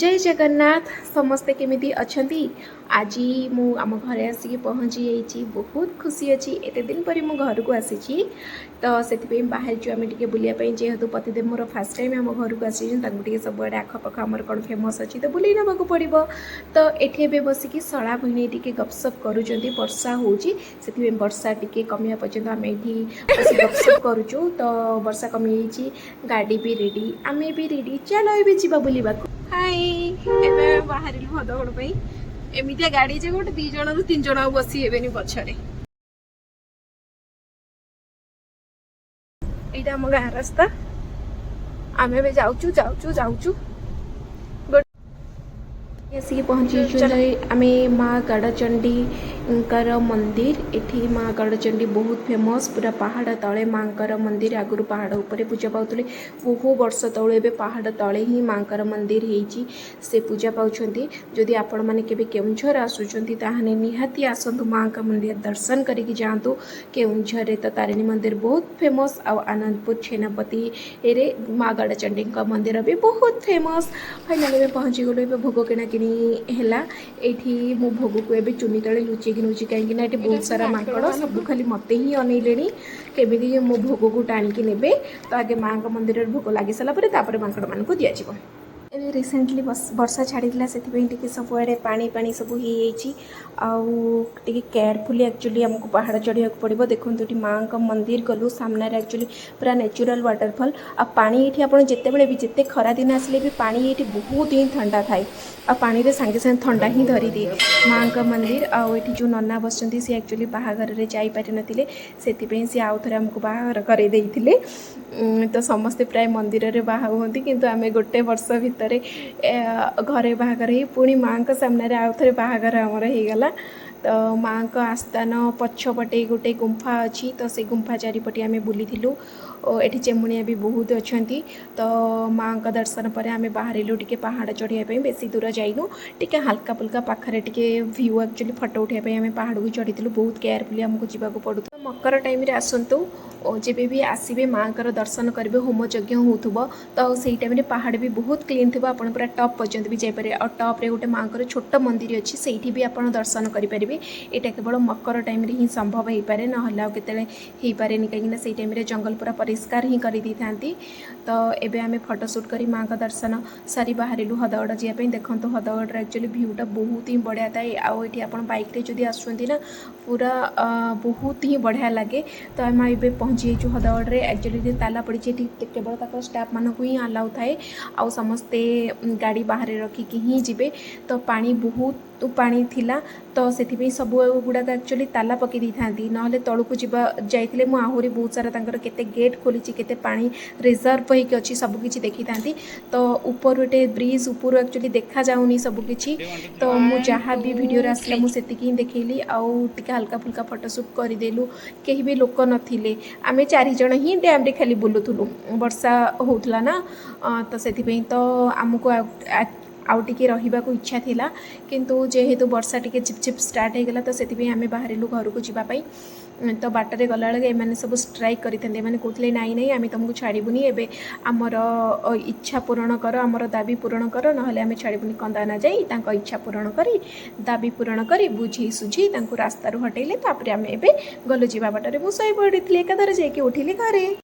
ଜୟ ଜଗନ୍ନାଥ। ସମସ୍ତେ କେମିତି ଅଛନ୍ତି? ଆଜି ମୁଁ ଆମ ଘରେ ଆସିକି ପହଞ୍ଚି ଯାଇଛି। ବହୁତ ଖୁସି ଅଛି। ଏତେ ଦିନ ପରେ ମୁଁ ଘରକୁ ଆସିଛି, ତ ସେଥିପାଇଁ ବାହାରିଛୁ ଆମେ ଟିକେ ବୁଲିବା ପାଇଁ। ଯେହେତୁ ପତିଦେବ ମୋର ଫାର୍ଷ୍ଟ ଟାଇମ୍ ଆମ ଘରକୁ ଆସିଛନ୍ତି, ତାଙ୍କୁ ଟିକେ ସବୁଆଡ଼େ ଆଖପାଖ ଆମର କ'ଣ ଫେମସ୍ ଅଛି ତ ବୁଲେଇ ନେବାକୁ ପଡ଼ିବ। ତ ଏଠି ଏବେ ବସିକି ଶଳା ଭିଣେଇ ଟିକେ ଗପସପ କରୁଛନ୍ତି। ବର୍ଷା ହେଉଛି, ସେଥିପାଇଁ ବର୍ଷା ଟିକେ କମିବା ପର୍ଯ୍ୟନ୍ତ ଆମେ ଏଇଠି ବସି ଗପସପ କରୁଛୁ। ତ ବର୍ଷା କମିଯାଇଛି, ଗାଡ଼ି ବି ରେଡ଼ି, ଆମେ ବି ରେଡ଼ି। ଚାଲ, ଏବେ ଯିବା ବୁଲିବାକୁ। ହାଇ, ଏବେ ଆମେ ବାହାରିଲୁ ହଦଗଡ଼ ପାଇଁ। ଏମିତିଆ ଗାଡ଼ି ଯେ ଗୋଟେ ଦି ଜଣରୁ ତିନି ଜଣ ଆଉ ବସି ହେବେନି ପଛରେ। ଏଇଟା ଆମ ଗାଁ ରାସ୍ତା। ଆମେ ଏବେ ଯାଉଛୁ, ଯାଉଛୁ, ଯାଉଛୁ, ଆସିକି ପହଞ୍ଚିଛୁ ଆମେ ମା ଗଡ଼ଚଣ୍ଡୀଙ୍କର ମନ୍ଦିର। ଏଠି ମା ଗଡ଼ଚଣ୍ଡୀ ବହୁତ ଫେମସ୍। ପୁରା ପାହାଡ଼ ତଳେ ମାଙ୍କର ମନ୍ଦିର। ଆଗରୁ ପାହାଡ଼ ଉପରେ ପୂଜା ପାଉଥିଲେ ବହୁ ବର୍ଷ ତଳୁ। ଏବେ ପାହାଡ଼ ତଳେ ହିଁ ମାଙ୍କର ମନ୍ଦିର ହେଇଛି, ସେ ପୂଜା ପାଉଛନ୍ତି। ଯଦି ଆପଣମାନେ କେବେ କେଉଁଝର ଆସୁଛନ୍ତି, ତାହେଲେ ନିହାତି ଆସନ୍ତୁ, ମାଙ୍କ ମନ୍ଦିର ଦର୍ଶନ କରିକି ଯାଆନ୍ତୁ। କେଉଁଝରରେ ତ ତାରିଣୀ ମନ୍ଦିର ବହୁତ ଫେମସ୍, ଆଉ ଆନନ୍ଦପୁର ଛେନାପତିରେ ମା ଗଡ଼ଚଣ୍ଡୀଙ୍କ ମନ୍ଦିର ବି ବହୁତ ଫେମସ୍। ଫାଇନାଲି ଏବେ ପହଞ୍ଚିଗଲୁ। ଏବେ ଭୋଗ କିଣାକିଣି ହେଲା। ଏଇଠି ମୁଁ ଭୋଗକୁ ଏବେ ଚୁନି ତଳେ ଲୁଚେଇକି ନେଉଛି, କାହିଁକି ନା ଏଠି ବହୁତ ସାରା ମାଙ୍କଡ଼ ସବୁ ଖାଲି ମୋତେ ହିଁ ଅନେଇଲେଣି, କେମିତି ମୋ ଭୋଗକୁ ଟାଣିକି ନେବେ। ତ ଆଗେ ମାଆଙ୍କ ମନ୍ଦିରରେ ଭୋଗ ଲାଗି ସାରିଲା ପରେ ତାପରେ ମାଙ୍କଡ଼ମାନଙ୍କୁ ଦିଆଯିବ। ଏବେ ରିସେଣ୍ଟଲି ବର୍ଷା ଛାଡ଼ିଥିଲା, ସେଥିପାଇଁ ଟିକେ ସବୁଆଡ଼େ ପାଣି ପାଣି ସବୁ ହେଇଯାଇଛି। ଆଉ ଟିକେ କେୟାରଫୁଲି ଆକ୍ଚୁଆଲି ଆମକୁ ପାହାଡ଼ ଚଢ଼ିବାକୁ ପଡ଼ିବ। ଦେଖନ୍ତୁ, ଏଠି ମାଆଙ୍କ ମନ୍ଦିର ଗଲୁ, ସାମ୍ନାରେ ଆକ୍ଚୁଆଲି ପୁରା ନ୍ୟାଚୁରାଲ୍ ୱାଟରଫଲ୍। ଆଉ ପାଣି ଏଇଠି ଆପଣ ଯେତେବେଳେ ବି, ଯେତେ ଖରା ଦିନ ଆସିଲେ ବି ପାଣି ଏଇଠି ବହୁତ ହିଁ ଥଣ୍ଡା ଥାଏ, ଆଉ ପାଣିରେ ସାଙ୍ଗେ ସାଙ୍ଗେ ଥଣ୍ଡା ହିଁ ଧରିଦିଏ। ମାଆଙ୍କ ମନ୍ଦିର, ଆଉ ଏଠି ଯେଉଁ ନନା ବସିଛନ୍ତି, ସେ ଆକ୍ଚୁଆଲି ବାହାଘରରେ ଯାଇପାରିନଥିଲେ, ସେଥିପାଇଁ ସେ ଆଉ ଥରେ ଆମକୁ ବାହାଘର କରେଇ ଦେଇଥିଲେ। ତ ସମସ୍ତେ ପ୍ରାୟ ମନ୍ଦିରରେ ବାହା ହୁଅନ୍ତି, କିନ୍ତୁ ଆମେ ଗୋଟେ ବର୍ଷ ଭିତରେ ଘରେ ବାହାଘର ହେଇ ପୁଣି ମାଆଙ୍କ ସାମ୍ନାରେ ଆଉ ଥରେ ବାହାଘର ଆମର ହେଇଗଲା। ତ ମାଆଙ୍କ ଆସ୍ଥାନ ପଛପଟେ ଗୋଟେ ଗୁମ୍ଫା ଅଛି, ତ ସେ ଗୁମ୍ଫା ଚାରିପଟେ ଆମେ ବୁଲିଥିଲୁ ଓ ଏଠି ଚେମୁଣିଆ ବି ବହୁତ ଅଛନ୍ତି। ତ ମାଆଙ୍କ ଦର୍ଶନ ପରେ ଆମେ ବାହାରିଲୁ ଟିକେ ପାହାଡ଼ ଚଢ଼ିବା ପାଇଁ। ବେଶୀ ଦୂର ଯାଇନୁ, ଟିକେ ହାଲକା ଫୁଲକା ପାଖରେ ଟିକେ ଭ୍ୟୁ, ଆକ୍ଚୁଆଲି ଫଟୋ ଉଠାଇବା ପାଇଁ ଆମେ ପାହାଡ଼କୁ ଚଢ଼ିଥିଲୁ। ବହୁତ କେୟାରଫୁଲି ଆମକୁ ଯିବାକୁ ପଡ଼ୁଥିଲା। ମକର ଟାଇମ୍ରେ ଆସନ୍ତୁ ଓ ଯେବେ ବି ଆସିବେ, ମାଆଙ୍କର ଦର୍ଶନ କରିବେ। ହୋମ ଯଜ୍ଞ ହେଉଥିବ, ତ ସେଇ ଟାଇମ୍ରେ ପାହାଡ଼ ବି ବହୁତ କ୍ଲିନ୍ ଥିବ। ଆପଣ ପୁରା ଟପ୍ ପର୍ଯ୍ୟନ୍ତ ବି ଯାଇପାରିବେ। ଆଉ ଟପ୍ରେ ଗୋଟେ ମାଆଙ୍କର ଛୋଟ ମନ୍ଦିର ଅଛି, ସେଇଠି ବି ଆପଣ ଦର୍ଶନ କରିପାରିବେ। ଏଇଟା କେବଳ ମକର ଟାଇମ୍ରେ ହିଁ ସମ୍ଭବ ହେଇପାରେ, ନହେଲେ ଆଉ କେତେବେଳେ ହେଇପାରେନି, କାହିଁକିନା ସେଇ ଟାଇମ୍ରେ ଜଙ୍ଗଲ ପୁରା ପରିଷ୍କାର ହିଁ କରିଦେଇଥାନ୍ତି। ତ ଏବେ ଆମେ ଫଟୋ ସୁଟ୍ କରି ମାଆଙ୍କ ଦର୍ଶନ ସାରି ବାହାରିଲୁ ହଦଗଡ଼ ଯିବା ପାଇଁ। ଦେଖନ୍ତୁ, ହଦଗଡ଼ର ଆକ୍ଚୁଆଲି ଭ୍ୟୁଟା ବହୁତ ହିଁ ବଢ଼ିଆ ଥାଏ। ଆଉ ଏଠି ଆପଣ ବାଇକ୍ରେ ଯଦି ଆସୁଛନ୍ତି ନା, ପୁରା ବହୁତ ହିଁ ବଢ଼ିଆ ଲାଗେ। ତ ଆମେ ଏବେ ପହଞ୍ଚି ଯାଇଛୁ ହଦଗଡ଼ରେ। ଆକ୍ଚୁଆଲି ତାଲା ପଡ଼ିଛି ଏଠି, କେବଳ ତାଙ୍କର ଷ୍ଟାଫ୍ମାନଙ୍କୁ ହିଁ ଆଲାଉ ଥାଏ, ଆଉ ସମସ୍ତେ ଗାଡ଼ି ବାହାରେ ରଖିକି ହିଁ ଯିବେ। ତ ପାଣି, ବହୁତ ପାଣି ଥିଲା, ତ ସେଥିପାଇଁ ସବୁ ଗୁଡ଼ାକ ଆକ୍ଚୁଆଲି ତାଲା ପକାଇ ଦେଇଥାନ୍ତି। ନହେଲେ ତଳକୁ ଯିବା ଯାଇଥିଲେ ମୁଁ ଆହୁରି ବହୁତ ସାରା ତାଙ୍କର କେତେ ଗେଟ୍ ଖୋଲିଛି, କେତେ ପାଣି ରିଜର୍ଭ ହେଇକି ଅଛି, ସବୁକିଛି ଦେଖିଥାନ୍ତି। ତ ଉପରୁ ଗୋଟେ ବ୍ରିଜ୍ ଉପରୁ ଆକ୍ଚୁଆଲି ଦେଖାଯାଉନି ସବୁକିଛି। ତ ମୁଁ ଯାହା ବି ଭିଡ଼ିଓରେ ଆସିଲା, ମୁଁ ସେତିକି ହିଁ ଦେଖେଇଲି। ଆଉ ଟିକେ ହାଲକା ଫୁଲକା ଫଟୋ ସୁଟ୍ କରିଦେଲୁ। କେହି ବି ଲୋକ ନଥିଲେ, ଆମେ ଚାରିଜଣ ହିଁ ଡ୍ୟାମ୍ରେ ଖାଲି ବୁଲୁଥିଲୁ। ବର୍ଷା ହେଉଥିଲା ନା, ତ ସେଥିପାଇଁ ତ ଆମକୁ ଆଉ ଟିକେ ରହିବାକୁ ଇଚ୍ଛା ଥିଲା, କିନ୍ତୁ ଯେହେତୁ ବର୍ଷା ଟିକେ ଝିପ୍ ଝିପ୍ ଷ୍ଟାର୍ଟ ହେଇଗଲା, ତ ସେଥିପାଇଁ ଆମେ ବାହାରିଲୁ ଘରକୁ ଯିବା ପାଇଁ। ତ ବାଟରେ ଗଲାବେଳକୁ ଏମାନେ ସବୁ ଷ୍ଟ୍ରାଇକ୍ କରିଥାନ୍ତି। ଏମାନେ କହୁଥିଲେ, "ନାଇଁ ନାଇଁ, ଆମେ ତୁମକୁ ଛାଡ଼ିବୁନି। ଏବେ ଆମର ଇଚ୍ଛା ପୂରଣ କର, ଆମର ଦାବି ପୂରଣ କର, ନହେଲେ ଆମେ ଛାଡ଼ିବୁନି।" କନ୍ଦାନା ଯାଇ ତାଙ୍କ ଇଚ୍ଛା ପୂରଣ କରି, ଦାବି ପୂରଣ କରି, ବୁଝେଇ ସୁଝେଇ ତାଙ୍କୁ ରାସ୍ତାରୁ ହଟେଇଲେ। ତାପରେ ଆମେ ଏବେ ଗଲୁ। ଯିବା ବାଟରେ ମୁଁ ଶୋଇ ପଡ଼ିଥିଲି, ଏକାଥରେ ଯାଇକି ଉଠିଲି ଘରେ।